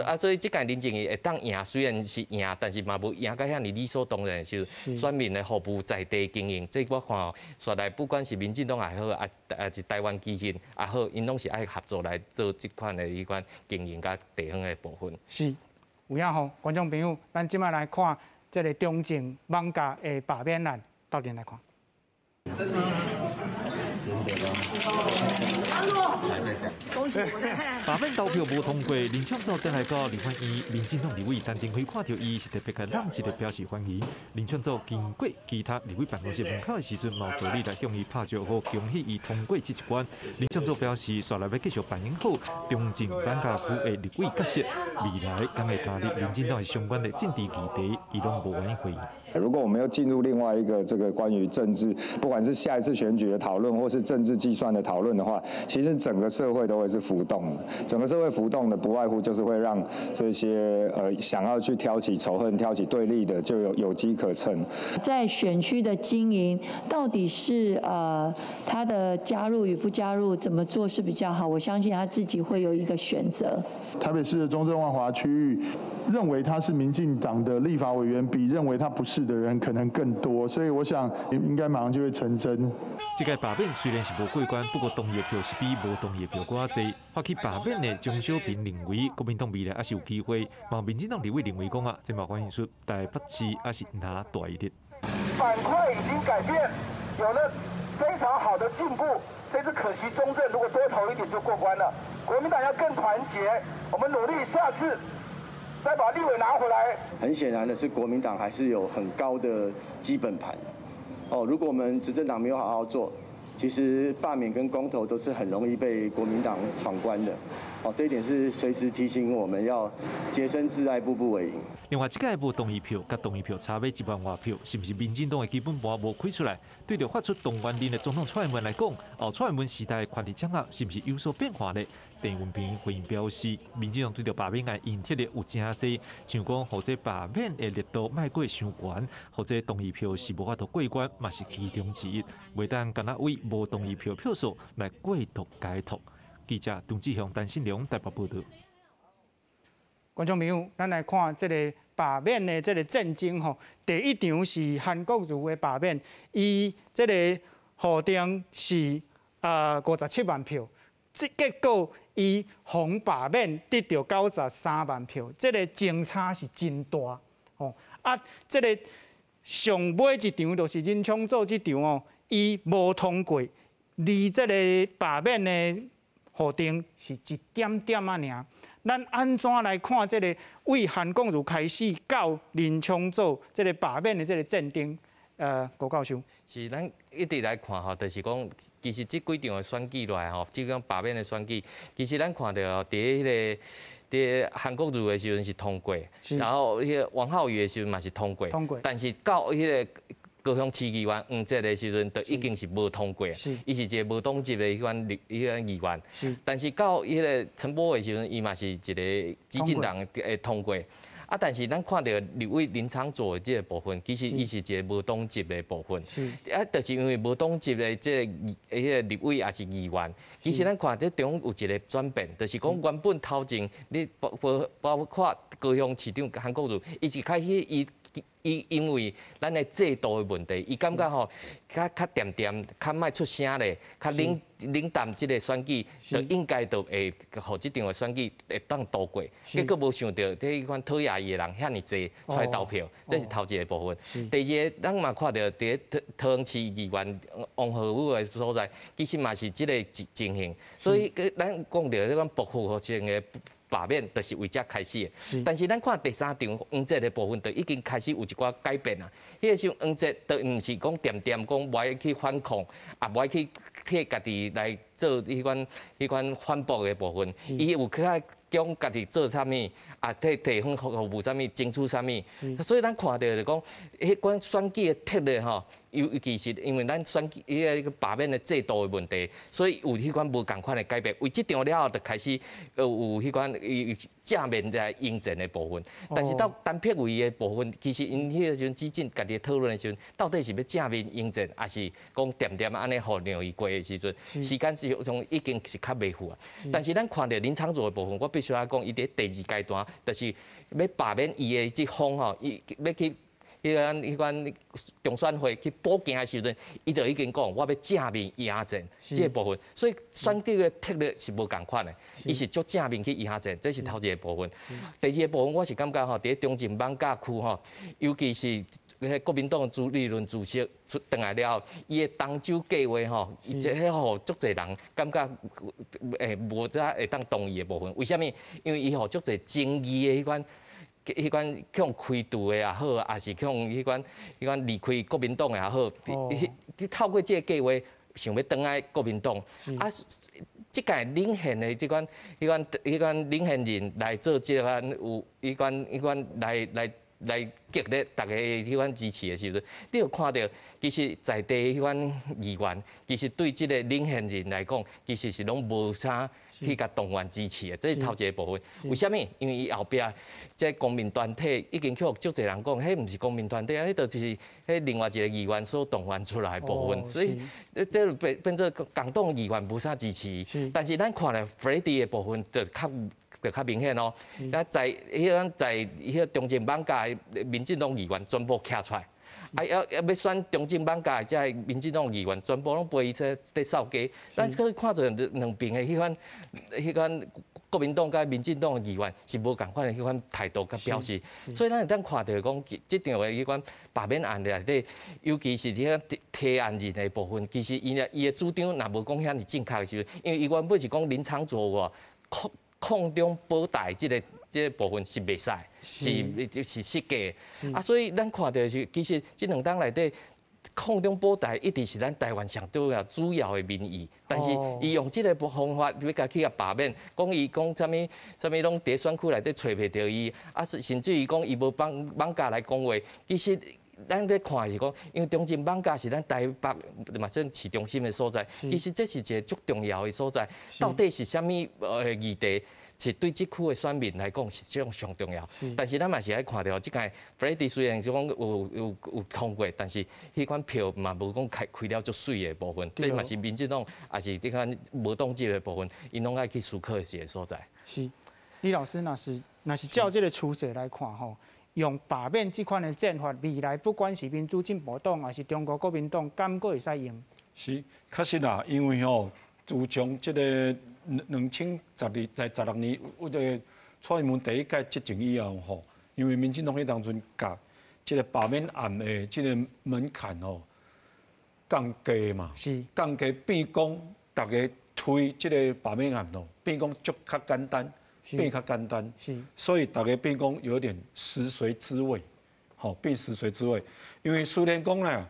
啊，所以這屆林靜儀會當贏，雖然是贏，但是嘛無贏甲遐爾理所當然，是選民的服務在地經營。這我看煞來不管是民進黨也好，啊，抑是台灣基進也好，𪜶攏是愛合作來做這款的彼款經營佮地方的部分。
是，有影吼，觀眾朋友，咱這擺來看這个中正艋舺的罷免案，鬥陣來看。
罷免投票無通過，林昶佐轉來到立法院，民進黨立委陳亭妃看著伊是特別共攬一下表示歡迎。林昶佐經過其他立委辦公室門口的時陣，嘛有助理來向伊拍招呼，恭喜伊通過這一關。林昶佐表示，紲來欲繼續扮演好中正艋舺區的立委角色，未來將會加入民進黨相關的政治議題，伊攏無願意回應。
如果我們又進入另外一個這個關於政治，不管是下一次選舉的討論，或是政治計算的討論的話，其實整個社會都會是浮動的。整個社會浮動的，不外乎就是會讓這些想要去挑起仇恨、挑起對立的，就有機可乘。
在選區的經營，到底是他的加入與不加入，怎麼做是比較好？我相信他自己會有一個選擇。
台北市的中正萬華區域，認為他是民進黨的立法委員，比認為他不是的人可能更多，所以我想應該馬上就會成真。
這屆罷免雖然是無過關，不過同意票是比無同意票閣較濟。發起罷免的鍾小平認為，國民黨未來猶是有機會。嘛，民進黨立委認為講啊，這嘛反映出台北市猶是拿大一點。
板塊已經改變，有了非常好的進步。這次可惜中正如果多投一點就過關了。國民黨要更團結，我們努力，下次再把立委拿回來。
很顯然的是，國民黨還是有很高的基本盤。哦，如果我們執政黨沒有好好做，其實罷免跟公投都是很容易被國民黨闖關的。哦，這一點是隨時提醒我們要潔身自愛，步步為營。
另外，這屆無同意票佮同意票差欲1萬外票，是毋是民進黨的基本盤無開出來？對著發出動員令的總統蔡英文來講，哦，蔡英文時代權力掌握是毋是有所變化呢？鄭文平回應表示，民進黨對著罷免案應貼的有誠濟，像講予這罷免的力度莫過傷懸，予這同意票是無法度過關，嘛是其中之一。袂當干焦為無同意票票數來過度解讀。記者張志雄、陳信良台北報導。
觀眾朋友，咱來看這個罷免的這个戰爭吼，第一場是韓國瑜的罷免，伊這个預定是57萬票，這結果伊予罷免得著93萬票，這个爭差是真大吼。啊，這个上尾一場就是林昶佐這場哦，伊無通過，離這個罷免的予定是一點點仔爾。咱按怎來看這個為韓國瑜開始到林昶佐這個罷免的這個戰爭？郭教授。
是咱一直來看吼，就是講，其實這幾場的選舉落來吼，這種罷免的選舉，其實咱看著佇彼個佇韓國瑜的時陣是通過，然後彼個王浩宇的時陣嘛是通過，
通過，
但是到彼個高雄市議員黃捷的時陣，就已經是無通過，伊是一個無黨籍的彼款立彼款議員，但是到彼個陳柏惟的時陣，伊嘛是一個基進黨會通過。啊！但是咱看著立委林昶佐的這個部分，其實伊是一個無黨籍的部分。啊，就是因為無黨籍的這個彼個立委抑是議員，其實咱看這中有一個轉變，就是講原本頭前你包包包括高雄市長韓國瑜，伊一開始伊伊因為咱的制度的問題，伊感覺吼較較恬恬，較莫出聲咧，較冷冷淡這個選舉，就應該就會予這場的選舉會當渡過。結果無想著，這款討厭伊的人遐爾濟出來投票，這是頭一個部分。第二個，咱嘛看著佇桃園市議員王浩宇的所在，其實嘛是這個情形。所以，咱講著這款報復性的罷免，就是為這開始的。但是咱看第三場黃捷的部分，就已經開始有一寡改變啊。彼個時陣黃捷就毋是講恬恬講無愛去反抗，也無愛去替家己來做彼款彼款反駁的部分，伊有較講家己做啥物，啊替地方服務啥物，爭取啥物。所以咱看著就講，彼款選舉的策略吼，尤其是因為咱選舉彼個罷免的制度的問題，所以有彼款無仝款的改變。為這場了後，就開始有彼款正面來迎戰的部分。但是到陳柏惟的部分，其實𪜶彼個時陣基進家己討論的時陣，到底是欲正面迎戰，抑是講恬恬按呢予讓伊過的時陣，時間上已經是較袂赴啊。但是咱看著林昶佐的部分，我必須愛講，伊佇第二階段，就是欲罷免伊的這方吼，伊欲去彼款彼款中選會去補件的時陣，伊就已經講我欲正面迎戰這個部分，所以選舉的策略是無仝款的，伊是足正面去迎戰，這是頭一個部分。第二個部分，我是感覺吼，佇中正艋舺區吼，尤其是彼國民黨朱立倫主席出轉來了後，伊的東周計劃吼，伊這彼予足濟人感覺會無啥會當同意的部分。為啥物？因為伊予足濟爭議的彼款。彼款去予開除的也好，抑是去予彼款彼款離開國民黨的也好，你透過這個計劃想欲轉來國民黨，啊，這屆領銜的這款彼款彼款領銜人來做這款有彼款彼款來來來激勵大家彼款支持的時陣，你有看著其實在地彼款議員，其實對這個領銜人來講，其實是攏無啥去共動員支持的，這是頭一個部分。為啥物？因為伊後壁這公民團體已經去予足濟人講，彼毋是公民團體啊，彼就是彼另外一個議員所動員出來的部分。所以這變變做共黨議員無啥支持。但是咱看咧 Freddy 的部分就較就較明顯哦。啊，在彼種在彼個中正艋舺的民進黨議員全部徛出來。啊，要要欲選中正艋舺的這个民進黨議員，全部攏陪伊這佇掃街。咱去看著兩邊的彼款彼款國民黨佮民進黨的議員是無仝款的彼款態度佮表示。所以咱會當看著講，這場的彼款罷免案內底，尤其是佇遐提案人的部分，其實伊伊的主張若無講遐爾正確的時陣，因為伊原本是講林昶佐喎空空中保代這个。這個部分是袂使，是就是失格。啊，所以咱看著是，其實這兩冬內底抗中保台一直是咱台灣上主要主要的民意。但是伊用這个方法欲共去共罷免，講伊講啥物啥物攏佇選區內底揣袂著伊，啊，甚至於講伊無幫艋舺來講話，其實咱咧看是講，因為中正艋舺是咱台北嘛算市中心的所在，其實這是一個足重要的所在。到底是啥物議題？是對這區的選民來講是這種上重要，但是咱嘛是愛看著，這屆 Freddy 雖然講有有有通過，但是彼款票嘛無講開開了足媠的部分，這嘛是民進黨抑是這款無黨籍的部分，𪜶攏愛去思考的一個所在。
是，李老師，若是若是照這個趨勢來看吼，用罷免這款的戰法，未來不管是民主進步黨抑是中國國民黨，敢閣會使用？
是，確實啦，因為吼，自從這個2012在16年，我這個蔡英文第一屆執政以後吼，因為民進黨彼當陣共這個罷免案的這個門檻吼降低嘛，降低變講大家推這個罷免案咯，變講足較簡單，變較簡單，所以大家變講有點食髓知味，吼變食髓知味，因為雖然講啦，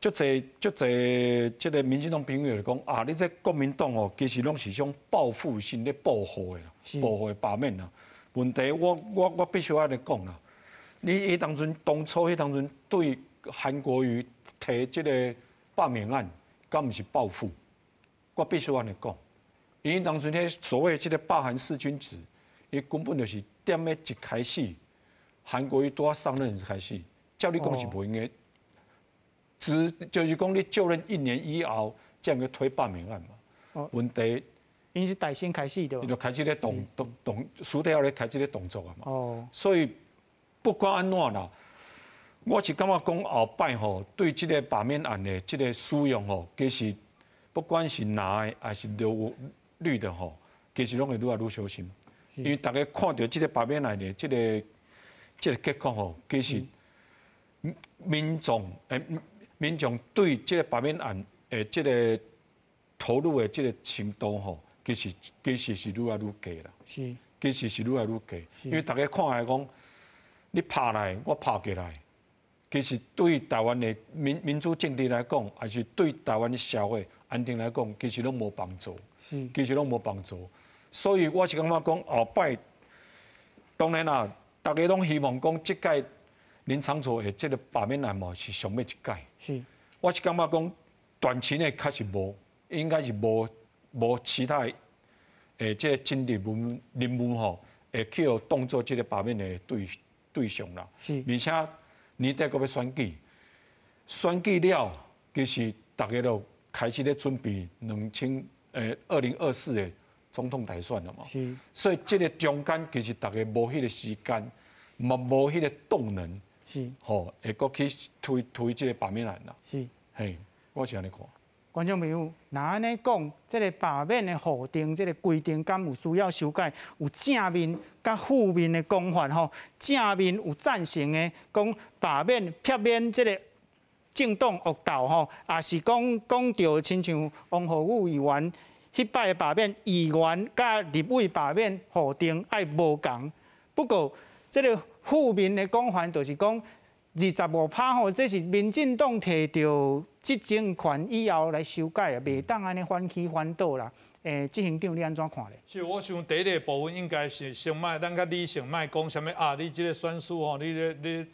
足濟足濟這個民進黨朋友就講啊，你這國民黨哦，其實攏是種報復性咧報復的啦，報復的罷免啦。問題我必須按呢講啦，你彼當陣當初彼當陣對韓國瑜提這個罷免案，敢毋是報復？我必須按呢講，因當陣彼所謂這個罷韓四君子，伊根本就是踮咧一開始，韓國瑜拄仔上任開始，照理講是袂用的，只就是講你就任一年以後，才會推罷免案嘛。問題，𪜶
是大選開始對。
伊就開始咧動動動，私底下咧開始咧動作啊嘛。所以不管按怎啦，我是感覺講後擺吼，對這個罷免案的這個使用吼，其實不管是藍的還是綠的吼，其實攏會愈來愈小心，因為大家看著這個罷免案的這個結果吼，其實民眾對這個罷免案的這個投入的這個程度吼，其實是愈來愈低啦。其實是愈來愈低，因為大家看來講，你拍來，我拍過來，其實對台灣的民主政治來講，還是對台灣的社會安定來講，其實攏無幫助。其實攏無幫助。所以我是感覺講後擺，當然啦，大家攏希望講這屆林昶佐的這個罷免案嘛是上尾一屆。我是感覺講短期內確實無，應該是無其他的這個政治人物吼，會去予當做這個罷免的對象啦。而且年底閣欲選舉，選舉了，其實大家都開始咧準備2024的總統大選了嘛。所以這個中間其實大家無彼個時間，嘛無彼個動能，吼，會閣去推這個罷免案啦。嘿，我是按呢看。
觀眾朋友，若按呢講，這個罷免的法定這個規定，敢有需要修改？有正面佮負面的講法吼。正面有贊成的，講罷免避免這個政黨惡鬥吼，也是講講著親像王浩宇議員彼擺的罷免，議員佮立委罷免法定愛無仝。不過，這個負面的講法就是講25%吼，這是民進黨提著執政權以後來修改啊，袂當按呢反起反倒啦。執行長你按怎看咧？
是，我想第一個部分應該是先莫，咱較理性，莫講啥物啊！你這個選舉吼，你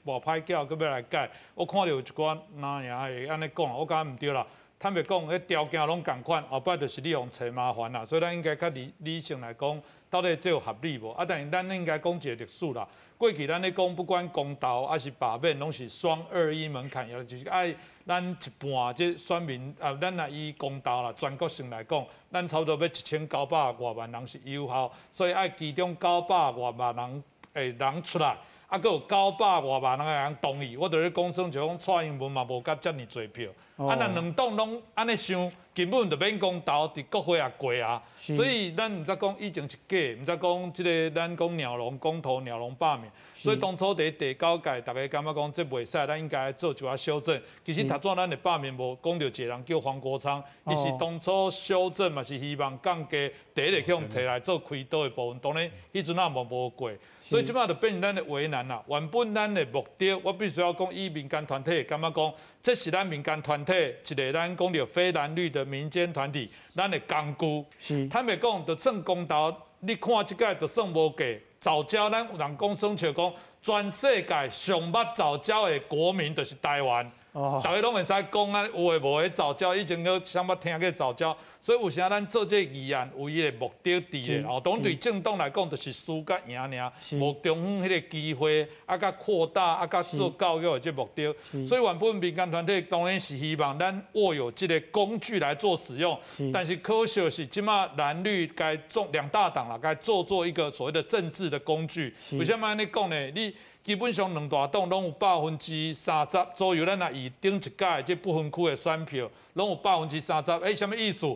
偌歹叫，閣欲來改。我看著有一寡藍營會按呢講，我感覺毋對啦。坦白講，彼條件攏仝款，後擺就是你予人揣麻煩啦。所以咱應該較理性來講，到底這有合理無？啊，但是咱應該講一個歷史啦。過去咱咧講，不管公投抑是罷免，攏是雙二一門檻，也就是愛咱一半這選民啊，咱若以公投啦，全國性來講，咱差不多欲1900外萬人是有效，所以愛其中九百外萬人的人出來，啊，閣有九百外萬人的人同意，我著咧講算，就講蔡英文嘛無佮遮爾濟票，啊，若兩黨攏按呢想，根本就免公投，佇國會也過啊。所以咱毋知講以前是假，毋知講這個咱講鳥籠公投、鳥籠罷免。所以當初佇第九屆，大家感覺講這袂使，咱應該做一寡修正。其實頭先咱的罷免無講著一個人叫黃國昌，伊是當初修正嘛是希望降低第一個去予提來做開刀的部分，當然彼陣仔嘛無過。所以這擺就變成咱的為難啦。原本咱的目的，我必須要講以民間團體感覺講，這是咱民間團體一個咱講著非藍綠的民間團體，咱的工具。坦白講，就算公投，你看這屆就算無過，藻礁咱有人講耍笑講，全世界上捌藻礁的國民就是台灣。大家攏會使講啊，有的無的藻礁，以前閣啥捌聽過藻礁，所以有時咱做這個議案有伊的目的佇咧。哦，當對政黨來講，就是輸佮贏爾，無中央彼個機會，啊，佮擴大，啊，佮做教育的這目的。所以原本民間團體當然是希望咱握有這個工具來做使用，但是可惜是這馬藍綠該做兩大黨啦，該做一個所謂的政治的工具。為什麼按呢講呢？你基本上兩大黨攏有30%左右，咱若以頂一屆這不分區的選票，攏有30%。欸，啥物意思？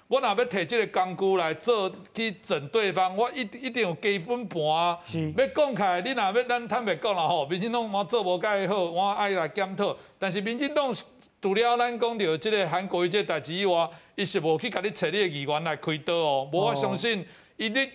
我若欲提這个工具来做去整对方，我一定有基本盘啊。欲讲起来，你若欲咱坦白讲啦吼，民进党我做无蓋好，我爱来检讨。但是民进党除了咱讲著這个韩国瑜這个代誌以外，伊是無去共你揣你的議員來開刀哦。無我相信，伊你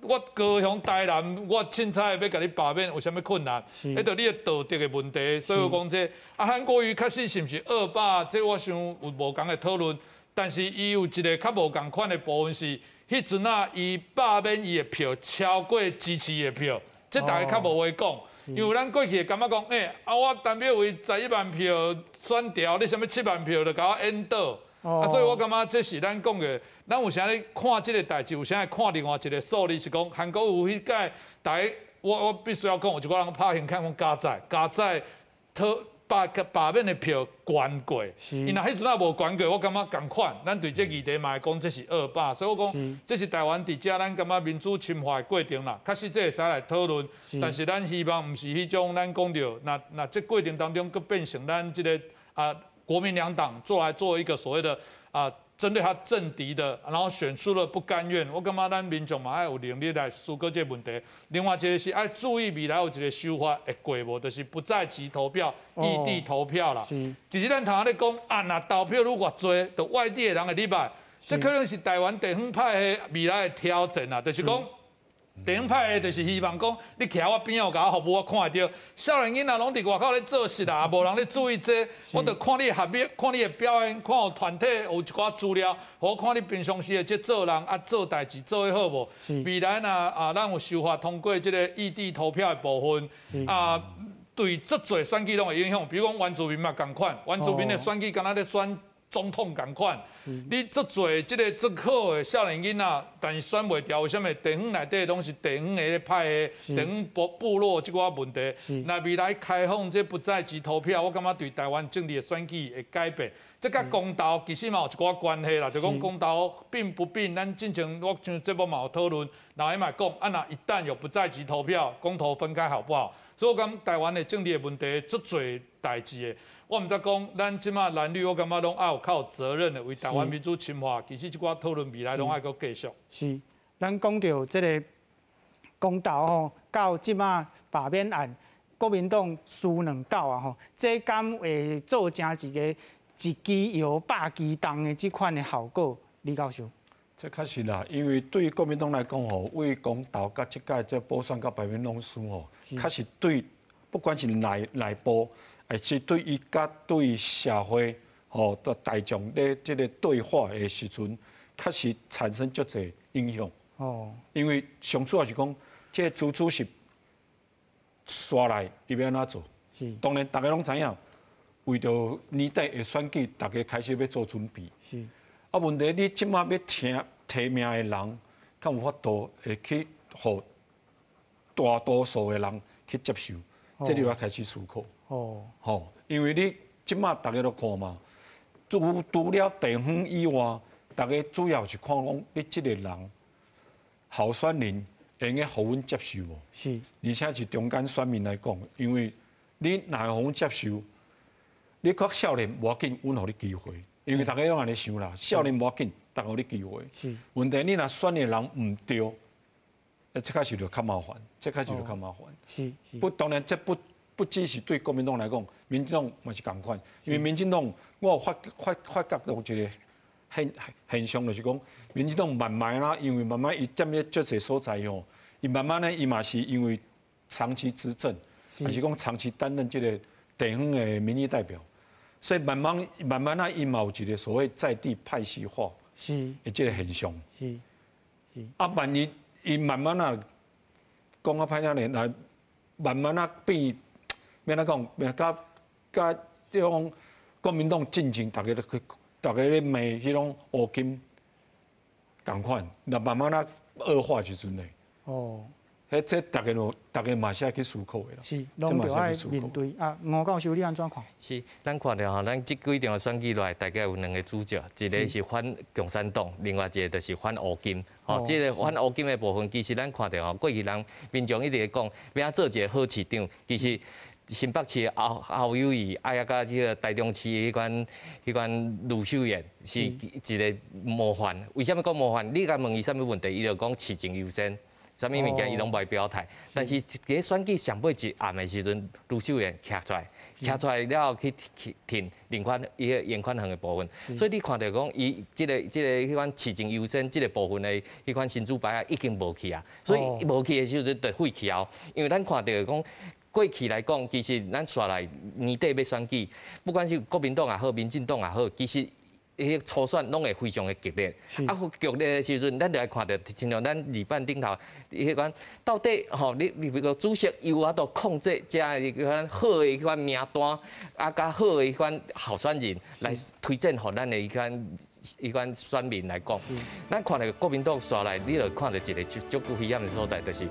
我高雄、台南，我凊彩欲共你罷免，有啥物困難？彼著你的道德的問題。所以我講這啊，韓國瑜確實是毋是惡霸？這我想有無仝的討論。但是伊有一个較無仝款的部分是，彼陣仔伊罷免伊的票超過支持伊的票，這大家較無話講。因為咱過去會感覺講，啊我陳柏惟11萬票選掉，你啥物7萬票就共我引倒。啊，所以我感覺這是咱講的，咱有啥咧看這个代誌，有啥咧看另外一个數字是講，韓國瑜彼屆，大家我必須要講，有一寡人拍現看講加載加載討。罷免的票懸過，伊若彼陣仔無懸過，我感覺仝款。咱對這議題嘛會講這是惡霸，所以我講這是台灣佇遮咱感覺民主深化的過程啦。確實這會使來討論，但是咱希望毋是彼種咱講著，若這過程當中閣變成咱這个啊國民兩黨做來做一個所謂的啊針對他政敵的，然後選輸了不甘願，我感覺咱民眾嘛愛有能力來思考這個問題。另外一個是愛注意未來有一個修法會過無，就是不在籍投票、異地投票啦。其實咱頭仔咧講啊，若投票愈偌濟，就外地的人會入來，這可能是台灣地方派的未來的挑戰啦，就是講。地方派的，就是希望講，你徛我邊仔，共我服務，我看會著。少年囡仔攏佇外口咧做事啦，無人咧注意這，我就看你的合約，看你的表現，看有團體有一寡資料，予我看你平常時的這做人啊，做代誌做得好無？未來若啊，咱有修法通過這个異地投票的部分，啊，對足濟選舉攏會影響。比如講原住民嘛仝款，原住民的選舉敢若咧選總統仝款，你足濟這个足好的少年囡仔，但是選袂牢，為啥物？地方內底攏是地方的咧派的，地方部落這寡問題。若未來開放這不在籍投票，我感覺對台灣政治的選舉會改變。這佮公投其實嘛有一寡關係啦，就講公投並不變。咱進前我像節目嘛有討論，人伊嘛講，啊若一旦有不在籍投票，公投分開好不好？所以我感覺台灣的政治的問題足濟代誌的。我毋知講，咱這馬藍綠，我感覺攏愛有較有責任的，為台灣民主深化。其實這寡討論未來攏愛閣繼續。
是，咱講著這个公投吼，到這馬罷免案，國民黨輸兩鬥啊吼，這敢會造成一个一支搖百支動的這款的效果？李教授。
這確實啦，因為對國民黨來講吼，為公投佮這屆這補選佮罷免攏輸吼，確實對，不管是內部。還是對伊佮對社會吼的大眾咧這个對話的時陣，確實產生足濟影響。哦，因為上主要是講，這個朱主席刷來，伊欲按怎做？是。當然，大家攏知影，為著年底的選舉，大家開始欲做準備。是。啊，問題你這馬欲聽提名的人，敢有法度會去予大多數的人去接受？這就要開始思考。哦，吼，因為你這馬大家都看嘛，除了地方以外，大家主要是看講你這个人候選人會用得予阮接受無？是。而且是中間選民來講，因為你若會予阮接受，你較少年無要緊，阮予你機會，因為大家攏按呢想啦，少年無要緊，大家予你機會。是。問題你若選的人毋對，這開始就較麻煩，這開始就較麻煩。是是。不，當然這不只是對國民黨來講，民進黨嘛是仝款。因為民進黨，我有發覺到一个現象，就是講，民進黨慢慢啦，因為慢慢伊踮咧足濟所在吼，伊慢慢咧，伊嘛是因為長期執政，還是講長期擔任這个地方的民意代表，所以慢慢慢慢啊，伊嘛有一个所謂在地派系化的這个現象。是是。啊，萬一伊慢慢啊，講較歹聽咧，來慢慢啊變。欲按怎講，欲佮這種國民黨進前，大家都去，大家咧罵彼種烏金仝款，若慢慢啊惡化時陣咧。哦。彼這大家都，大家嘛是愛去思考的啦。
是，攏著愛面對啊。吳教授，你按怎看？
是，咱看著吼，咱這幾場選舉落來，大概有兩个主角，一个是反共產黨，另外一个就是反烏金。吼，這个反烏金的部分，其實咱看著吼，過去人民眾一直咧講，欲按怎做一个好市長，其實。新北市侯友宜，啊，佮這个台中市彼款盧秀燕是一个模範。為啥物講模範？你共問伊啥物問題，伊就講市政優先，啥物物件伊攏袂表態。但是佇選舉上尾一暗的時陣，盧秀燕徛出來，徛出來了後去挺林寬伊个顏寬恆的部分。所以你看著講，伊這個彼款市政優先這个部分的彼款神主牌啊，已經無去啊。所以無去的時陣就廢去啊。因為咱看著講，過去來講，其實咱紲來年底欲選舉，不管是國民黨也好，民進黨也好，其實彼個初選攏會非常的激烈。啊，激烈的時陣，咱就會看著，親像咱二版頂頭，彼款到底吼，你比如講主席有法度控制這彼款好的彼款名單，啊，佮好的彼款候選人來推薦予咱的彼款選民來講，咱看著國民黨紲來，你就看著一個足危險的所在，就是。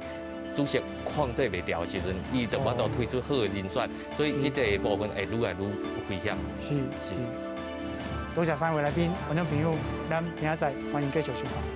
主席控制袂牢的時陣，伊就無法度推出好的人選，所以這个部分會愈來愈危險。
是是，多謝三位來賓，觀眾朋友，咱明仔載歡迎繼續收看。